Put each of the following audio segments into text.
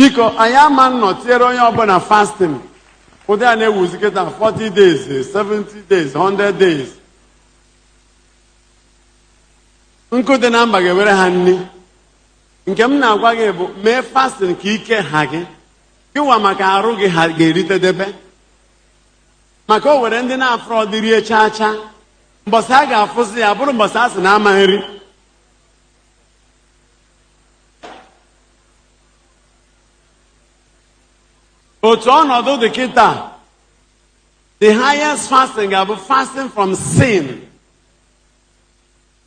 Biko, anyị ama nnọ tinyere onye ọbụla fasting. Ụdị a na-ewuzi kịta 40 days, 70 days, 100 days. Nkụ dị na mba ga-ewere ha nni. Nke m na-agwa gị bụ mee fasting ka ike ha gị. Gịwa maka arụ gị ha ga-eritedebe. Maka o were ndị na-afọrọ dị rie chaa chaa. Mbọsị a ga-afụzi ya bụrụ mbọsị a sị na ama nri. Otu ọnọdụ dị kịta, the highest fasting ga-abụ fasting from sin.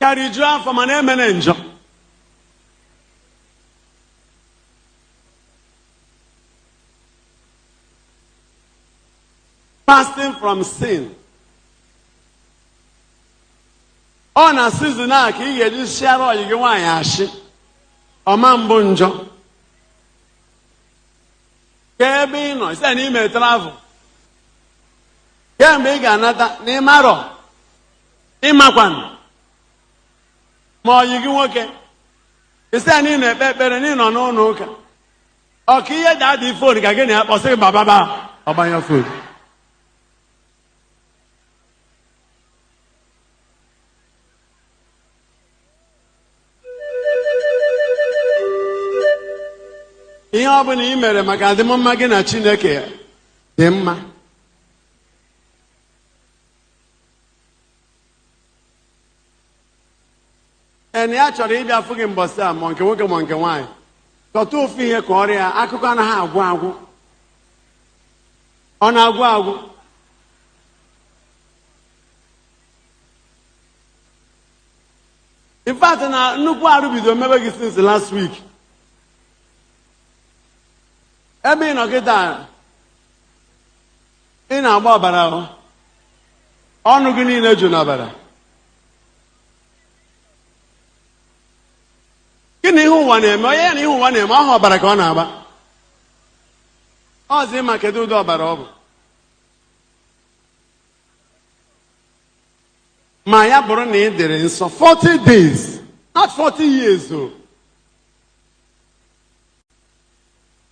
Karịjuo afọ mana emene njọ. Fasting from sin. Ọ na season a ka ị ga-eji siara ọyị gị nwaanyị ashị. Ọma mbụ njọ. Ka ebe ị nọ site n'ime travel. Kemgbe ị ga-anata n'ịmarọ ịmakwanụ ma ọyị gị nwoke isi na ị na-ekpe ekpere na ị nọ n'ụlọ ụka ọ ka ihe dị adị phone ka gị na ya kpọsị gị bababa ọgbanyọ phone. Ihe ọ bụla ị mere maka adịmma gị na Chineke dị mma. Ene ya chọrọ ịbịa fụ gị mbọsị a, ma nke nwoke ma nke nwaanyị, chọta ofu ihe ka ọrịa akụkọ anaghị agwụ agwụ. Ọ na-agwụ agwụ. In fact, na nnukwu arụ bido mebe gị since last week. Ebe ị nọ kịta, ị na-agba ọbara o. Ọnụ gị niile ju n'ọbara. Gịnị ihe ụwa na-eme? Onye ya na ihe ụwa na-eme, ọha ọbara ka ọ na-agba. Ọzọ ịma kedu ụdị ọbara ọ bụ. Ma ya bụrụ na ị dịrị nsọ 40 days, not 40 years o.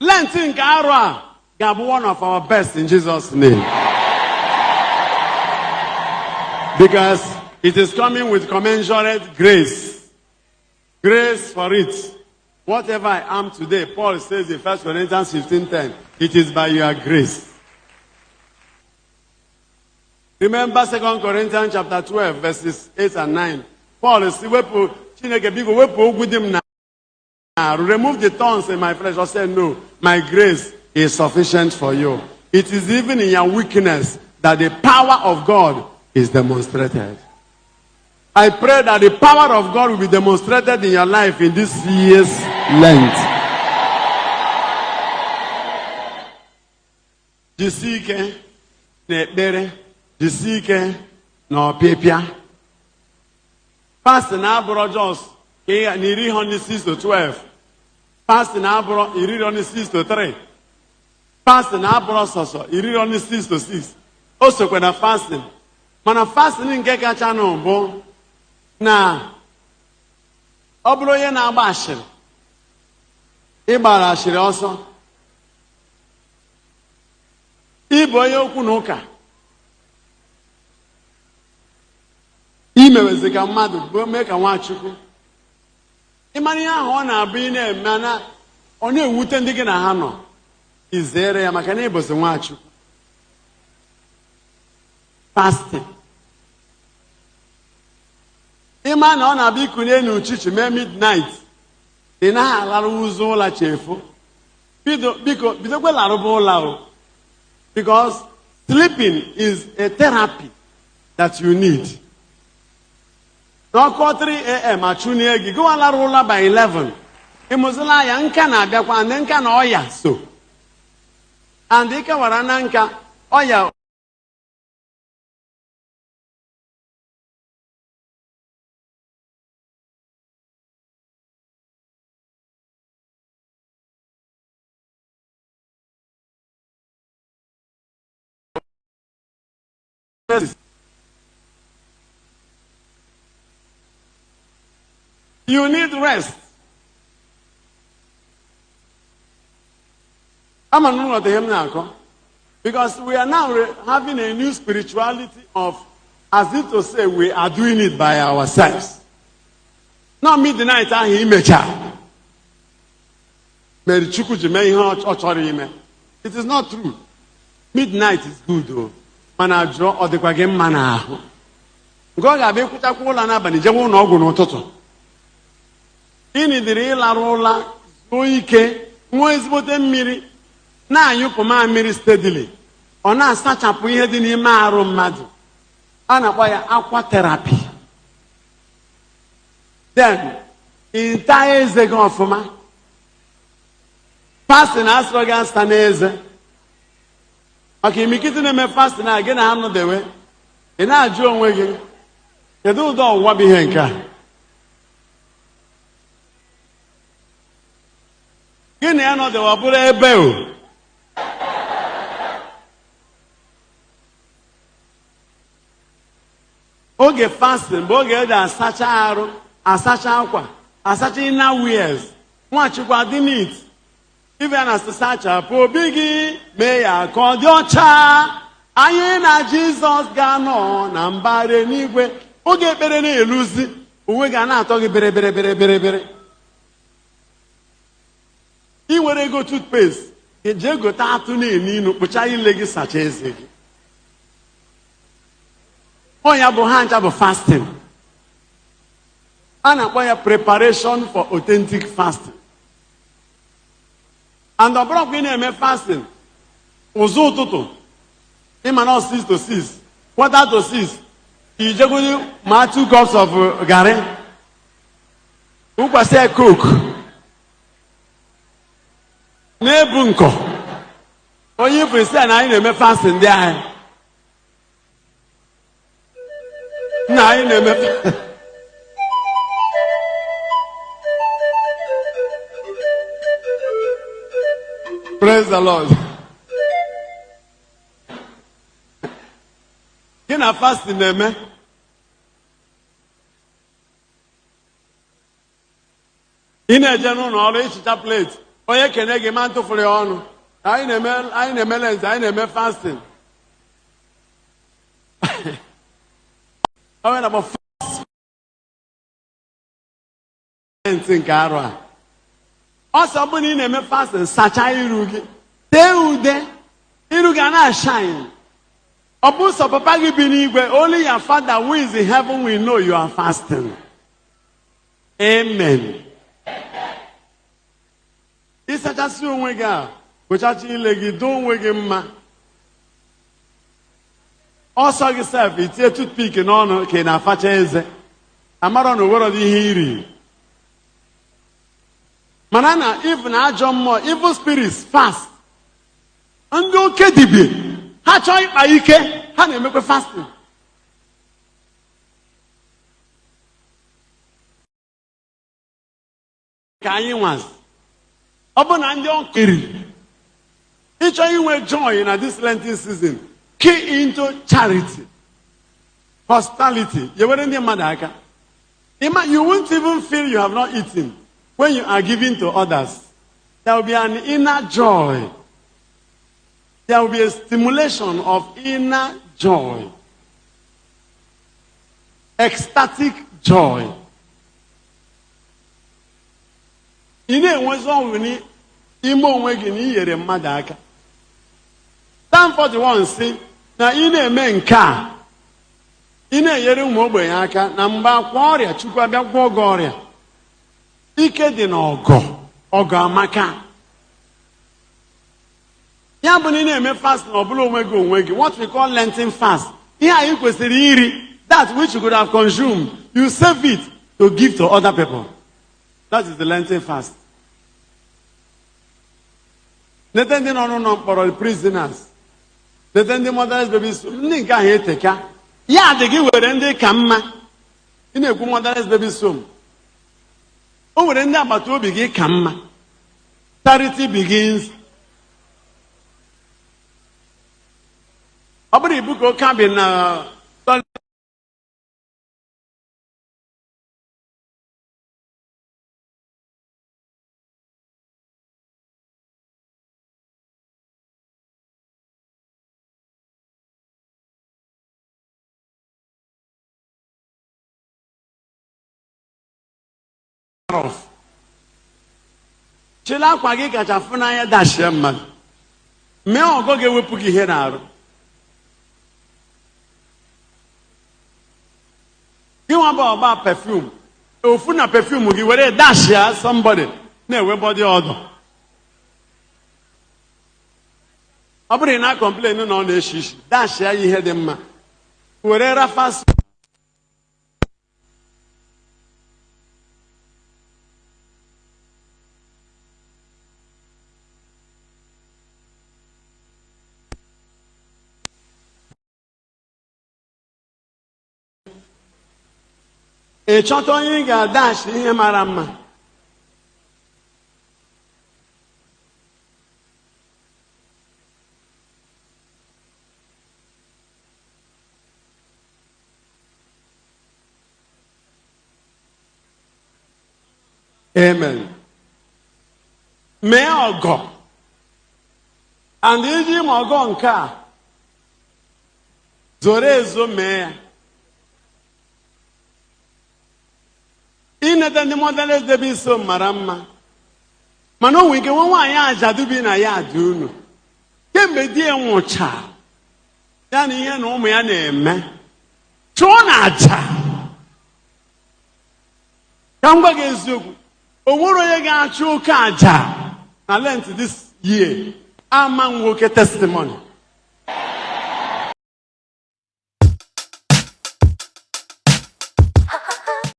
Lent nke arọ a ga-abụ one of our best in Jesus' name. Because it is coming with commensurate grace. Grace for it. Whatever I am today, Paul says in 1 Corinthians 15:10, it is by your grace. Remember 2 Corinthians chapter 12, verses 8 and 9. Paul says, wepụ Chineke biko wepụ ogwu dị m na remove the thorns in my flesh. I said, no, my grace is sufficient for you. It is even in your weakness that the power of God is demonstrated. I pray that the power of God will be demonstrated in your life in this year's Lent. Jisie ike na ekpere, jisie ike na ọpịpịa. Fasting abụrụ just ka ị na iri ihe 6 to 12. Fasting abụrụ iri ihe 6 to 3. Fasting abụrụ sọsọ iri ihe 6 to 6. O sokwa na fasting. Mana fasting nke kacha nụ bụ na ọ bụrụ onye na-agba ashịrị, ịgbara ashịrị ọsọ, ịbụ onye okwu na ụka, imewezi ka mmadụ bụ mee ka Nwachukwu. Ịmara ihe ahụ ọ na-abụ ị na-eme na ọ na-ewute ndị gị na ha nọ, izere ya maka na ịbụzi Nwachukwu. Fasting. Ịma na ọ na-abịa ikunye n'uchichi mee midnight, ị naghị alarụ ụzọ ụla chefu. Biko bidokwa larụba ụla o. Because sleeping is a therapy that you need. N'ọkụ 3 a.m. achụnie gị, gịwa larụ ụla by 11. Ịmụzila ya nka na-abịakwa, ndị nka na ọya so. And ị kewara na nka ọya. You need rest. Ama na nghọta ihe m na-akọ, because we are now having a new spirituality of, as if to say, we are doing it by ourselves. Na midnight ahụ imecha mere Chukwu ji mee ihe ọ chọrọ ime. It is not true. Midnight is good o, mana jụọ, ọ dịkwa gị mma n'ahụ nke ọ ga-abịa ịkwụchakwa ụla n'abalị, jewe ụlọ ọgwụ n'ụtụtụ? Ịnidiri ịlarụ ụla, zuo ike, ṅụọ ezigbote mmiri, na-anyụpụ mamịrị steadily. Ọ na-asachapụ ihe dị n'ime arụ mmadụ. A na-akpọ ya aqua therapy. Then ịta eze gị ọfụma. Fasting asịrọ gị asa n'eze, maka imikiti na-eme fasting na gị na ha nọdewe, ị na-ajụ onwe gị, kedu ụdị ọwụwa bụ ihe nke a? Gị na ya nọdewe, ọ bụrụ ebe o oge fasting bụ oge eji asacha arụ, asacha akwa, asacha inner wears. Nwachukwu adị neat. Ife a na-asị, sachapụ obi gị, mee ya ka ọ dị ọcha, anyị na Jizọs ga-anọ na mbara n'igwe. Oge ekpere na-eluzi, uwe ga na-atọ gị bere bere bere bere bere. Ị nwere ego toothpaste, jee gote atụ na-enu inu, kpụcha ile gị, sacha eze gị. Ọ ya bụ ha ncha bụ fasting. A na-akpọ ya preparation for authentic fasting. And ọ bụrụkwa ị na-eme fasting ụzọ ụtụtụ, ịma na 6 to 6, quarter to 6, ijegodi ma 2 cups of garri, wụkwasị Coke, na-ebu nkọ onye ifu isi na anyị na-eme fasting. Ndị anyị na anyị na-eme. Praise the Lord. Gị na fasting na-eme, ị na-eje n'ụlọ ọrụ, ịchịcha plate, onye kene gị ma ntụfụrụ ya ọnụ. Anyị na-eme, anyị na-eme Lent, anyị na-eme fasting. Onye na-akpọ Lent nke arụ a, ọsọ bụ na ị na-eme fasting, sachaa iru gị, tee ude, iru gị a na-ashine. Ọ bụ sọ papa gị bi n'igwe, only your father who is in heaven will know you are fasting. Amen. Ịsachasị onwe gị a, kpochacha ile gị, doo onwe gị mma. Ọsọ gị sef, itinye toothpick n'ọnụ ka ị na-afacha eze, amarọ na owero dị ihe iri. Mana na if na ajọ mmụọ, evil spirits fast. Ndị oke dibịa, ha chọọ ịkpa ike, ha na-emekwa fasting. Ka anyị nwazi, ọ bụ na ndị ọkiri ịchọ inwe joy na this Lenten season, key into charity, hospitality, nyewere ndị mmadụ aka. You won't even feel you have not eaten when you are giving to others. There will be an inner joy. There will be a stimulation of inner joy, ecstatic joy. Ị na-enwezi ọṅụ n'ime onwe gị na inyere mmadụ aka. Psalm 41 si na ị na-eme nke a, ị na-enyere ụmụ ogbenye aka, na mgbe akwa ọrịa, Chukwu abịa gwọọ gị ọrịa. Ike dị n'ọgọ, ọgọ amaka. Ya bụ na ị na-eme fast na ọ bụla onwe gị, onwe gị, what we call Lenten fast, ihe anyị kwesịrị iri, that which you could have consumed, you save it to give to other people. That is the Lenten fast. Nete ndị nọ n'ụlọ mkpọrọ, prisoners, nete ndị motherless babies, ndị nke ahụ eteka ya dị gị were ndị ka mma. Ị na-ekwu motherless babies home, o nwere ndị agbata obi gị ka mma. Charity begins. Ọ bụrụ ibu ka oke abi na Off. Chịla akwa gị kacha fụ n'anya dashie mmadụ. Mee ọgọ ga-ewepụ gị ihe n'arụ. Gị nwa bụ ọgba perfume. Ofu na perfume gị were dashia somebody na-ewe body odor. Ọ bụrụ na ị na-complain na ọ na-eshi isi, dashia ya ihe dị mma. Were rafa. Ị chọta onye ị ga-adashi ihe mara mma. Amen. Mee ọgọ. And iji ma ọgọ nke a zoro ezo mee ya. Inete ndị motherless babies home mara mma, mana o nwere ike nwe nwaanyị ajadu bi na ya dị unu kemgbe di ya nwụcha, ya na ihe na ụmụ ya na-eme. Chụọ na aja. Ka m gwa gị eziokwu, o nwere onye ga-achụ oke aja na Lent this year ama nwoke testimony.